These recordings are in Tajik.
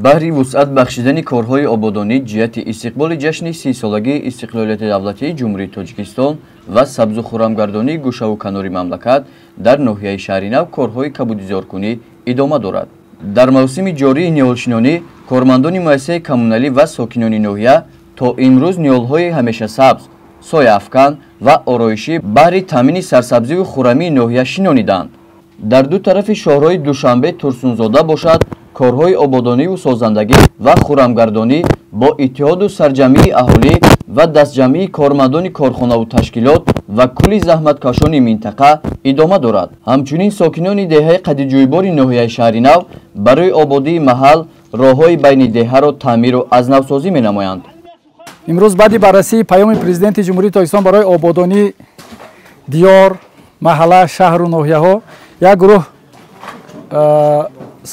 Баҳри вусъат бахшидани корҳои ободонӣ ҷиҳати истиқболи ҷашни 30-солагии истиқлолияти давлатии Ҷумҳурии Тоҷикистон ва сабзу хуррамгардонии гӯшаву канори мамлакат дар ноҳияи Шаҳринав корҳои кабудизоркунӣ идома дорад. Дар мавсими ҷории ниҳолшинонӣ кормандони муассисаи коммуналӣ ва сокинони ноҳия то имрӯз ниҳолҳои ҳамешасабз, сояафкан ва ороишӣ баҳри таъмини сарсабзиву хуррамии ноҳия шинониданд. Дар ду тарафи шоҳроҳи Душанбе Турсунзода бошад, корҳои ободониву созандагӣ ва хуррамгардонӣ бо иттиҳоду сарҷамъии аҳолӣ ва дастҷамъии кормандони корхонаву ташкилот ва кулли заҳматкашони минтақа идома дорад. Ҳамчунин сокинони деҳаи Қадиҷӯйбори ноҳияи Шаҳринав барои ободии маҳал роҳҳои байни деҳаро таъмиру аз навсозӣ менамоянд. Имрӯз баъди баррасии паёми Президенти Ҷумҳурии Тоҷикистон барои ободонии диёр, маҳалла, шаҳру ноҳияҳо як гурӯҳ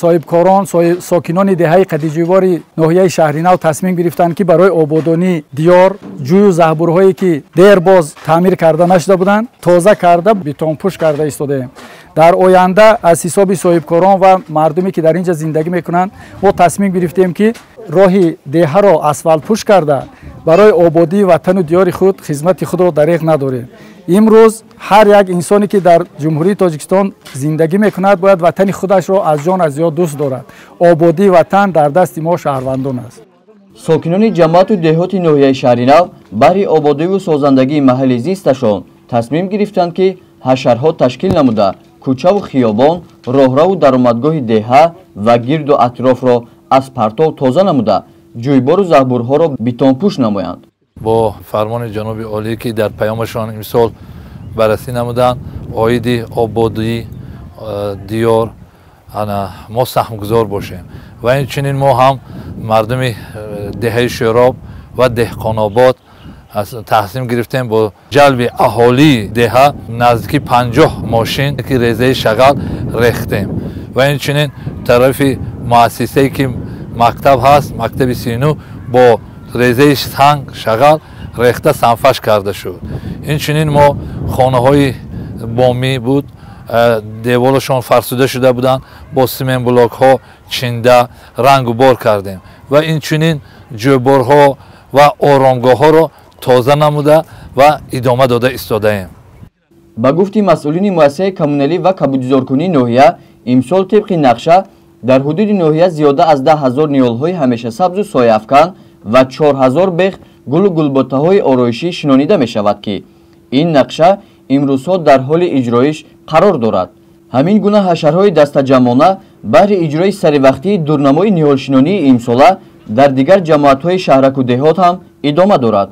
соҳибкорон, сокинони деҳаи Қадиҷӯйбори ноҳияи Шаҳринав тасмим гирифтанд, ки барои ободонии диёр ҷӯю заҳбурҳое, ки дербоз таъмир карда нашуда буданд, тоза карда, бетонпӯш карда истодаем. Дар оянда аз ҳисоби соҳибкорон ва мардуме, ки дар ин ҷо зиндагӣ мекунанд, мо тасмим гирифтем, ки роҳи деҳаро асфалтпӯш карда, барои ободии ватану диёри худ хизмати худро дареғ надорем. Имрӯз ҳар як инсоне, ки дар Ҷумҳурии Тоҷикистон зиндагӣ мекунад, бояд ватани худашро аз ҷон аз зиёд дӯст дорад. Ободии ватан дар дасти мо шаҳрвандон аст. Сокинони ҷамоату деҳоти ноҳияи Шаҳринав баҳри ободиву созандагии маҳалли зисташон тасмим гирифтанд, ки ҳашарҳо ташкил намуда, кӯчаву хиёбон, роҳраву даромадгоҳи деҳа ва гирду атрофро аз партов тоза намуда, ҷӯйбору заҳбурҳоро бетонпӯш намоянд. Бо фармони ҷаноби олӣ, ки дар паёмашон имсол баррасӣ намуданд, оиди ободии диёр мо саҳмгузор бошем ва инчунин мо ҳам мардуми деҳаи Шӯроб ва Деҳқонобод таҳсим гирифтем. Бо ҷалби аҳолии деҳа наздики 50 мошин ки резаи шағал рехтем ва инчунин тарафи муассисае, ки мактаб ҳаст, мактаби 39, бо резаи санг шағал рехта санфаш карда шуд. Инчунин мо хонаҳои бомӣ буд, деволашон фарсуда шуда буданд, бо симентблокҳо чинда рангу бор кардем ва инчунин ҷӯйборҳо ва оромгоҳҳоро тоза намуда ва идома дода истодаем. Ба гуфти масъулини муассисаи коммуналӣ ва кабудизоркунии ноҳия, имсол тибқи нақша дар ҳудуди ноҳия зиёда аз 10 000 ниҳолҳои ҳамешасабзу сояафкан ва 4000 бех гулу гулботаҳои ороишӣ шинонида мешавад, ки ин нақша имрӯзҳо дар ҳоли иҷроиш қарор дорад. Ҳамин гуна ҳашарҳои дастаҷамъона баҳри иҷрои саривақтии дурнамои ниҳолшинонии имсола дар дигар ҷамоатҳои шаҳраку деҳот ҳам идома дорад.